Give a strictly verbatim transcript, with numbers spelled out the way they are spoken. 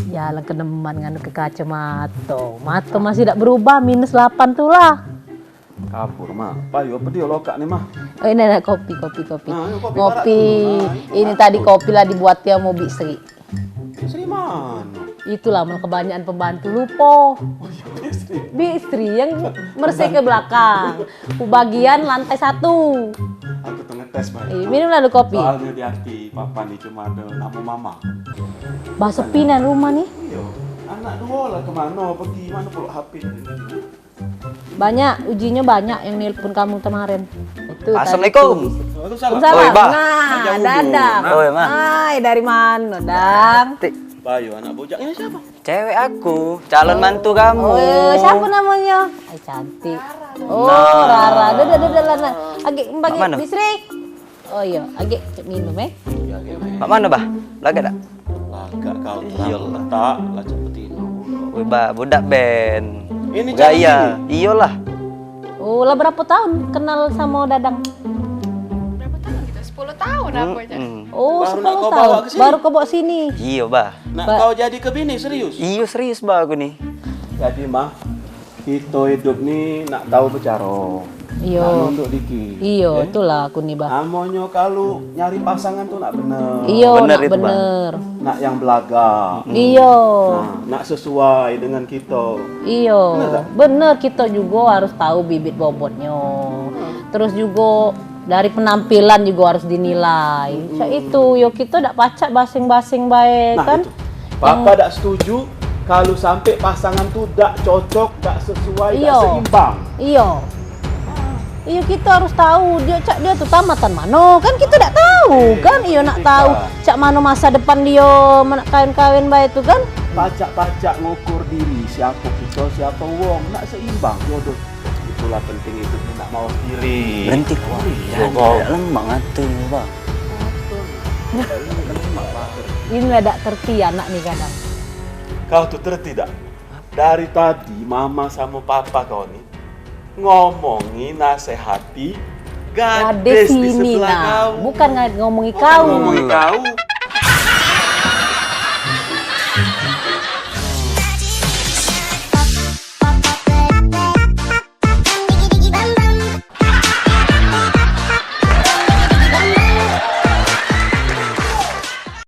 Ya lah, keneman nganu ke kacamato. Mato masih dak berubah, minus delapan tu lah. Kabur, Mah. Payu, apo dio lokak ni, Mah? Oh, ini ada kopi, kopi, kopi. Nah, ini kopi. Kopi. Barak tu. Nah, ini kopi tadi barak tu. Kopi lah dibuat dia mau Bik Sri. Bik Sri mano? Itulah, men kebanyakan pembantu lupo. Oh, iya, Bik Sri. Bik Sri yang mersih ke belakang. Ku bagian lantai satu. Aku tu ngetes, Bah. Eh, minum lalu kopi. Soalnya di hati papa ni cuma ada nama mama. Bah, sepi nan rumah ni. Iyo. Anak duo lah kemano pergi, mano pulak H P. Banyak, ujinyo banyak yang nelpon kamu kemarin. Itu tadi. Assalamualaikum. Waalaikumsalam. Waalaikumsalam. Oi, Bah. Nah, panjang umur. Dadah. Oi, Mah. Hai, dari mano, Dang? Tik. Payu, anak bujang. Ini siapa? Cewek aku, calon mantu kamu. Oh, siapa namanya? Ai, cantik. Oh, nah. Rara. Dadah, dadah, dadah, Lana. Agek, bagi Bisri. Oh iya, agek cek minum, eh. Mak mano, Bah? Lagak dak? Lagak kau. Iyolah. Tak, lah cepet ini. Wih, Bah, budak ben. Ini gaya. Iyolah. Oh, lah berapa tahun kenal sama Dadang? Berapa tahun kita? Sepuluh tahun apa aja? Mm-mm. Oh, sepuluh tahun. Baru nak kau bawa ke sini? Baru kau bawa sini. Iyo, Bah. Nak kau jadi ke bini, serius? Iyo, serius, Bah, aku ni. Jadi, Mah, kito idup ni nak tau becaro. Iyo. Nak nunduk dikit. Iyo, eh? Itulah aku ni, Bah. Amonyo kalu nyari pasangan tu nak bener. Iyo, bener nak itu, Bah. Bener. Nak yang belagak. Iyo. Nah, nak sesuai dengan kito. Iyo. Bener tak? Bener, kito jugo harus tau bibit bobotnyo. Hmm. Terus jugo dari penampilan jugo harus dinilai. Mm-mm. Cak itu, yo kito dak pacak basing-basing bae, nah, kan? Itu. Papa dak setuju kalu sampe pasangan tu dak cocok, dak sesuai, dak seimbang. Iyo. Iyo, kito harus tau dio, cak dio tu tamatan mano, kan kito dak tau, kan? Iyo, nak tau cak mano masa depan dio, men nak kawin-kawin bae tu, kan? Pacak-pacak ngukur diri, siapo kito, siapo wong, nak seimbang jodoh. Itulah penting idup ni, nak mawas diri. Berhenti kau. Iyo, jangan kau. Lemak ngato ni, Bang. Ini lah dak terti anak ni kadang. Kau tu terti dak? Dari tadi mama samo papa kau ni ngomongi, nasehati gadis di sebelah kau. Bukan nga-, ngomongi kau. Bukan ngomongi kau.